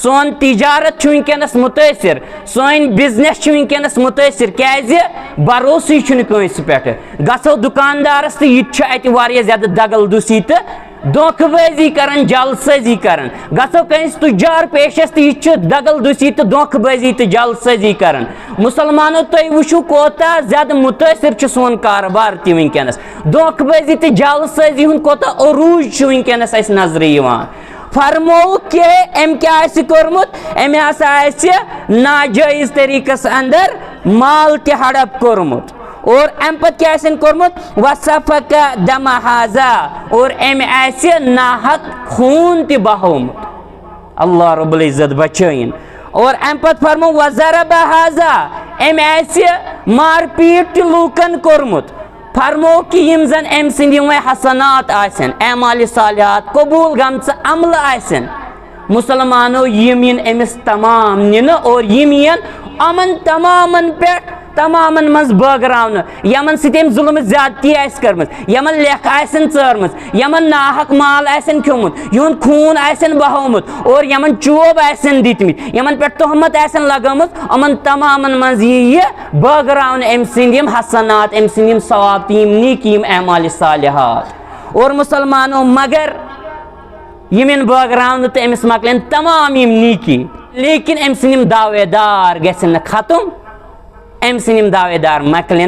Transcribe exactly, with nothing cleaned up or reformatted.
سون تجارت چھُ وٕنکیٚنَس مُتٲثِر، سٲنۍ بزنس چھِ وٕنکیٚنَس مُتٲثِر۔ کیازِ؟ بھروسٕے چھُنہٕ کٲنٛسہِ پٮ۪ٹھ۔ گژھو دُکاندارَس تہٕ یہِ تہِ چھُ اَتہِ واریاہ زیادٕ دغل دُسی تہٕ دھوکہٕ بٲزی کران، جعل سٲزی کران۔ گژھو کٲنٛسہِ تُجار پیشس تہٕ یہِ تہِ چھُ دغل دُسی تہٕ دھوکہٕ بٲزی تہٕ جعل سٲزی کران۔ مُسلمانو، تُہۍ وٕچھِو کوتاہ زیادٕ مُتٲثِر چھُ سون کارٕبار تہِ وٕنکیٚنَس۔ دھوکہٕ بٲزی تہٕ جعل سٲزی ہُنٛد کوتاہ عروٗج چھُ وٕنکیٚنَس اَسہِ نظرِ یِوان۔ فرمووُکھ کہِ أمۍ کیٛاہ آسہِ کوٚرمُت؟ أمۍ ہسا آسہِ ناجٲیز طریٖقس اندر مال تہِ ہڑپ کوٚرمُت۔ اور اَمہِ پتہٕ کیٛاہ آسن کوٚرمُت؟ وسفک دم ہذا، اور أمۍ آسہِ ناحق خوٗن تہِ بہومُت۔ اللہ رب العزت بچٲیِن۔ اور اَمہِ پتہٕ فرمو وضرب ہذا، أمۍ آسہِ مار پیٖٹ تہِ لوٗکن کوٚرمُت۔ فرمو کہِ یِم زن أمۍ سٕنٛدۍ یِم وۄنۍ حسنات آسن، اعمال صالحات، قبوٗل گٔمژٕ عملہٕ آسن، مُسلمانو، یِم یِن أمِس تمام نِنہٕ اور یِم یِن یِمن تمامن پٮ۪ٹھ، تمامن منٛز بٲگراونہٕ، یِمن سۭتۍ أمۍ ظُلمٕچ زیادتی آسہِ کٔرمٕژ، یِمن لیکھٕ آسن ژٲرمٕژ، یِمن ناحق مال آسن کھیوٚمُت، یِہُنٛد خوٗن آسن بہومُت اور یِمن چوب آسن دِتمٕتۍ، یِمن پٮ۪ٹھ تہمت آسن لگٲمٕژ، یِمن تمامن منٛز یی یہِ بٲگراونہٕ أمۍ سٕنٛدۍ یِم حسنات، أمۍ سٕنٛدۍ یِم ثواب تہٕ یِم نیکی، یِم اعمال صالحات۔ اور مُسلمانو، مگر یِم یِن بٲگراونہٕ تہٕ أمِس مۄکلن تمام یِم نیکی، لیکن أمۍ سٕنٛدۍ یِم دعوے دار گژھن نہٕ ختم، أمۍ سٕنٛدۍ یِم دعوے دار مۄکلن